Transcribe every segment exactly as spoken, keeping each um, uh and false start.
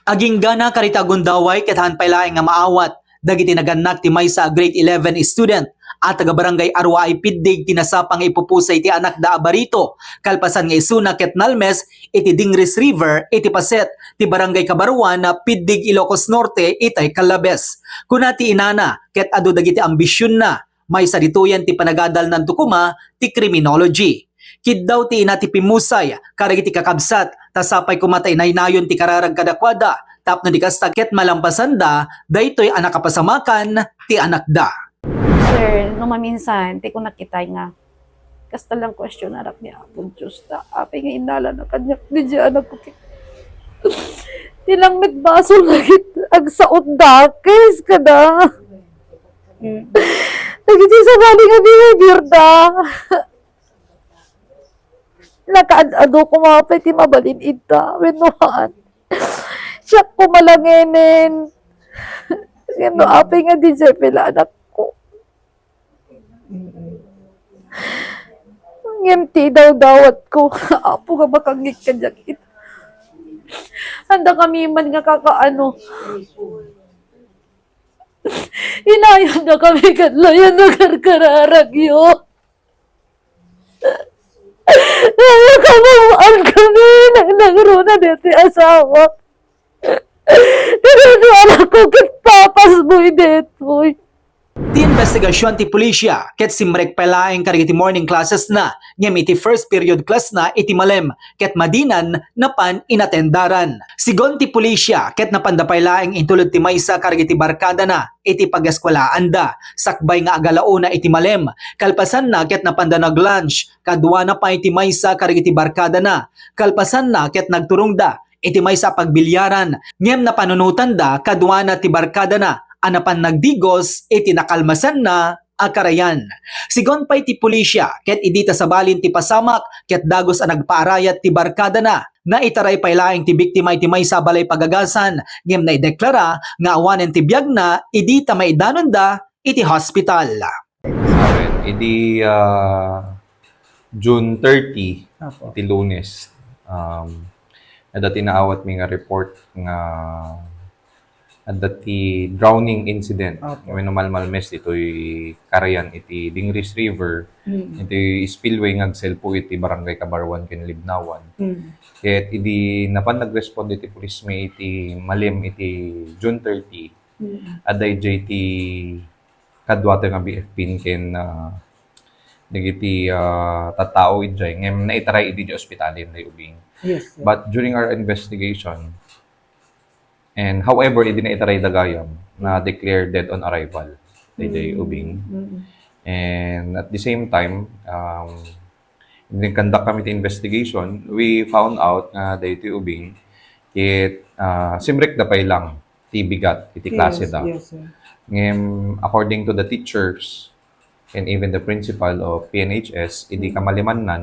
Agingga na kadagiti agundaway ket haan pay laeng nga maawat dagiti nagannak ti maysa a grade eleven student a taga-Barangay Arua a ipiddig ti nasapa nga ipupusay ti anakda a barito kalpasan nga isuna ket nalmes iti Dingres River iti paset ti Barangay Kabaruan, Piddig, Ilocos Norte, itay Callabes. Kuna ti inana ket adu dagiti ambisionna. Maysa ditoyen ti panagadalnanto koma ti criminology. Kiddaw ti ina ti pimmusay kadagiti kakabsat, ta sapay koma ta inaynayon ti kararag kadakuada, tapno di kasta ket malampasanda daytoy a nakapasamakan ti anakda. Sir, no maminsan, ti kunak itay nga, kasta lang questionarak ni Apo Diyos, ta apay nga innalanak kaniak, di di anak ko ki-, ti langmet basol nga kit-, agsaot dakes kada. Mm. Dagiti sabali nga behavior da. Nakaad-ado koma pay ti mabalin ita wenno haan. Siak koma langenen. Ngem no apay nga di siya pila anakko. Mm. Ngem ti idawdawat ko, Apo, nga makangngeg kaniak ita. Anda kami man nga kakaano. Inayonda kami ket layan nga karkararagyo. Nakabaw-an kami, nang-, nangruna deti asawa. Pero no anak ko, ket papasboy detoy. Ti investigasyon ti pulisya ket simrek pay laeng kadagiti morning classes na, ngem iti first period class na iti malem ket madinan napan inatendaran. Sigon ti pulisya ket napanda pay laeng intulod ti maysa kadagiti barkadana iti pageskuelaanda sakbay nga agalaona iti malem. Kalpasanna ket napanda nag-lunch kaduana pay ti maysa kadagiti barkadana. Kalpasanna ket nagturongda iti maysa a pagbilyaran, ngem napanunotanda kaduana ti barkadana a napan nagdigos iti nakalmasanna a karayan. Sigon pay ti pulisya, ket idi ta sabalin ti pasamak, ket dagus a nagpaarayat ti barkadana. Naitaray pay laeng ti biktima iti maysa a balay pagagasan, ngem naideklara nga awanen ti biagna idi ta maidanonda iti hospital. Amen. Idi, ah, June thirty, Apo. Iti Lunes, um, adda ti naawatmi nga report nga adda ti drowning incident. Apo. Wenno malmalmes ditoy karayan iti Dingres River, Mm. iti spillway nga agselpo iti Barangay Kabaruan ken Libnawan. Mm. Ket idi napan nagrespond iti pulismi iti malem iti June thirty, Mm. adda idiay ti kaduato nga B F P ken, ah, dagiti, ah, tattao idiay, ngem naitaray idi di ospitalen, day ubing. Yes, sir. But during our investigation, and however, idi naitaray da gayam, na-declare dead on arrival, day, day Mm. ubing. Mm. And at the same time, um, nag-conduct kami ti investigation, we found out nga daytoy ubing, ket, ah, simrekda pay lang ti bigat iti Yes, klase da. Yes, sir. Ngem, according to the teachers and even the principal of P N H S, idi Mm. kamalimannan,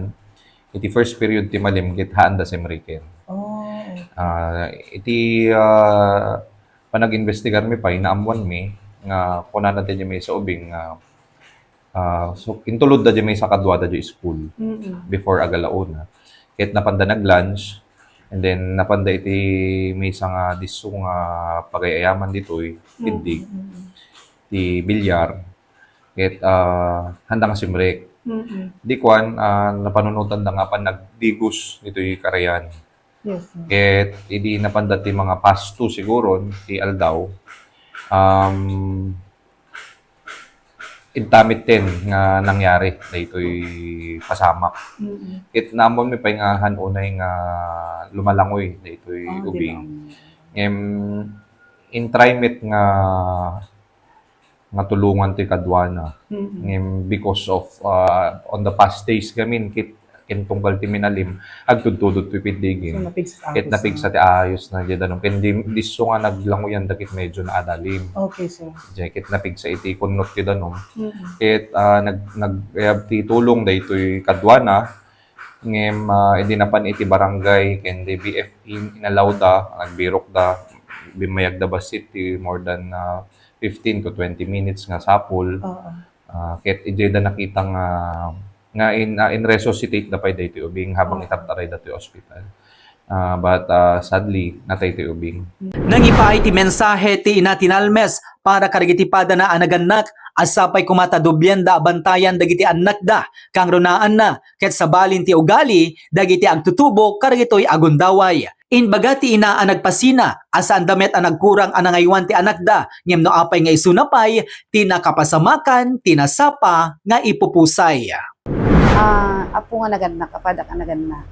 iti first period ti malem ket haanda simreken. Oh, okay. Ah, iti, ah, panag-imbestigar mi pay, naammuan mi nga kunana ti maysa ubing nga, ah, so, intulod da di maysa kaduada di school Mm-mm. before agalaona. Ket napanda nag-lunch, and then napanda iti maysa nga disso nga pagay-ayaman ditoy, Mm, Piddig, mm, mm. ti bilyar. Ket, ah, haanda nga simrek. Mm-mm. Di kuan, ah, napanunotanda nga apan nagdigos ditoy karayan. Yes, sir. Ket idi napanda ti mga past two siguro ti aldaw, um, intamiten nga nangyari daytoy pasamak. Mm-mm. Ket naammoanmi pay nga han unay nga lumalangoy daytoy Ah, di ubing. Ngem, in-try met nga, nga tulongan ti kaduana. Mm-mm. Ngem because of, ah, on the past days gamin, ket, ken tunggal ti minalem, agtudtudot ti Piddigin. So, napigsa ti Ket ayos napigsa na. Ti ayos na diay danum. Ken di, disso nga naglangoyan da ket medyo naadalim. Okay, sir. Diay ket napigsa iti kunnot ti danum. Mm-mm. Ket, ah, nag-, nag-, eh, ti tulong daytoy kaduana, ngem, ah, idi napan iti barangay ken di B F P, inallow da, nagbirok da, bimmayag da bassit ti more than, ah, fifteen to twenty minutes nga sapul. Oo. Ah, ket idiay da nakita nga, nga in, ah, in-resuscitate da pay daytoy ubing habang Oh. itartaray da ti ospital. Ah, but, ah, sadly, natay ti ubing. Nangipaay ti mensahe ti ina ti nalmes para kadagiti padana a nagannak a sapay koma ta dublianda a bantayan dagiti annakda, kangrunaanna, ket sabalin ti ugali dagiti agtutubo kadagitoy a gundaway. Imbaga ti ina a nagpasina a saanda met a nagkurang a nangaywan ti anakda, ngem no apay nga isuna pay ti nakapasamakan ti nasapa nga ipupusay. Ah, apo nga nagannak, apadak a nagannak.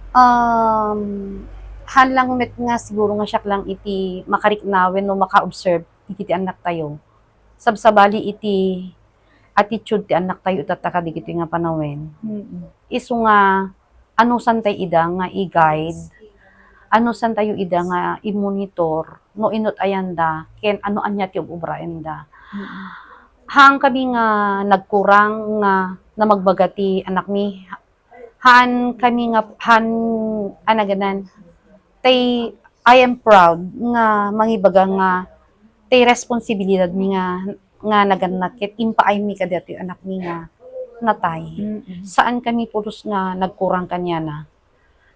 Um, haan lang met nga siguro nga siak lang iti makarikna wenno maka-observe iti ti annak tayo. Sabsabali iti attitude ti annak tayo tatta kadagitoy nga panawen. Isu nga anusan tay ida nga i-guide, anusan tayo ida nga i-monitor no inut ayanda ken ano ania ti ub-obraenda. Haan kami nga nagkurang nga namagbaga ti anakmi. Haan kami nga, haan, anaganan, tay, I am proud nga mangibaga nga tay responsibilidad mi nga, nga nagannak ket impaaymi kadaytoy anakmi nga natay. Saan kami pulos nga nagkurang kaniana.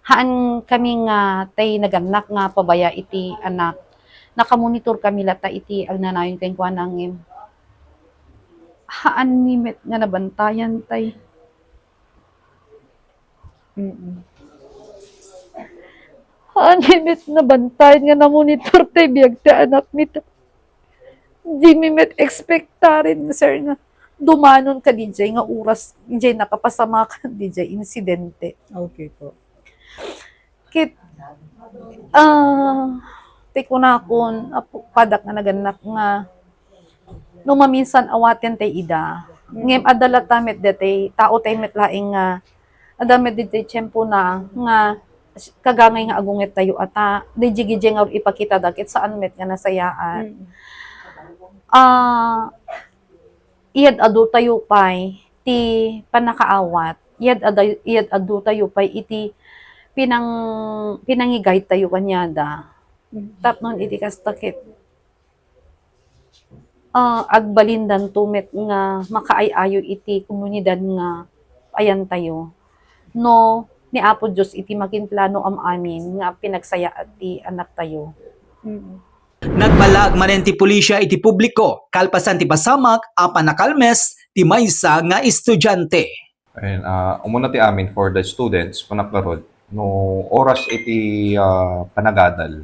Haan kami nga tay nagannak nga pabaya iti anak. Nakamonitor kami latta iti agnanayon kenkuana ngem haan mi met nga nabantayan tay. Haan mi met nabantayan nga namonitor tay biag ti anak mi ta. Di mi met expectaren, sir, nga dumanon ka dijay nga oras, dijay nakapasamakan, dijay insidente. Okay po. Kit, ah, ti kunakon, apo, padak nga nagannak nga no maminsan awaten tay ida. Ngem adda latta met detay, tao tay met laeng nga, adda met detay tiempo na nga kagangay nga agunget tayo ata, dijay gijay nga ipakita da, ket saan met nga nasayaan. Ah, iyad-adu tayo pay ti pannakaawat, iyad-ada-, iyad-adu tayo pay iti pinang-, pinangi-guide tayo kaniada. Tapno iti kasta ket, ah, agbalindanto met nga makaay-ayo iti komunidad nga ayan tayo. No, ni Apo Dios iti makinplano am-amin nga pinagsayaat ti anak tayo. Nagbalag manen ti pulisya iti publiko kalpasan ti pasamak a panakalmes ti maysa nga estudiante. Ayun, ah, umuna ti amin for the students, kunak garud, no oras iti, ah, panagadal,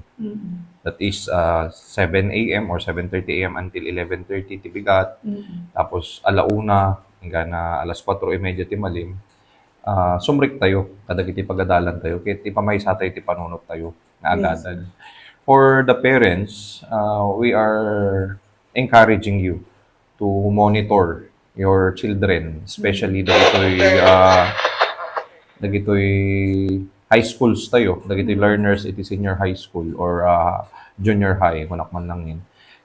that is, ah, seven a m or seven thirty a m until eleven thirty ti bigat, tapos ala una, hanggang alas kuatro y media ti malim, ah, sumrek tayo kadagiti pagadalan tayo, ket ipamaysa tayo ti panunot tayo nga agadal. For the parents, ah, we are encouraging you to monitor your children, especially dagitoy, ah, dagitoy high schools tayo, dagitoy learners iti senior high school or, ah, junior high, kunak man langin.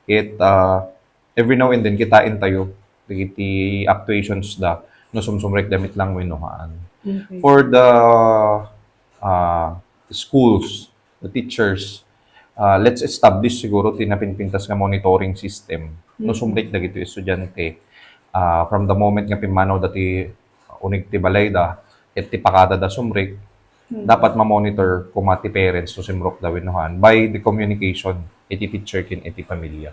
Ket, ah, every now and then, kitain tayo dagiti actuations da, no sumsumrek da met lang wenno haan. For the, ah, schools, the teachers, ah, let's establish siguro ti napinpintas nga monitoring system. No sumrek dagiti estudiante, ah, from the moment nga pimmanaw da ti uneg ti balay da, ket ti pakada da sumrek, dapat ma-monitor koma ti parents no simrek da wenno haan by the communication iti teacher ken iti pamilya.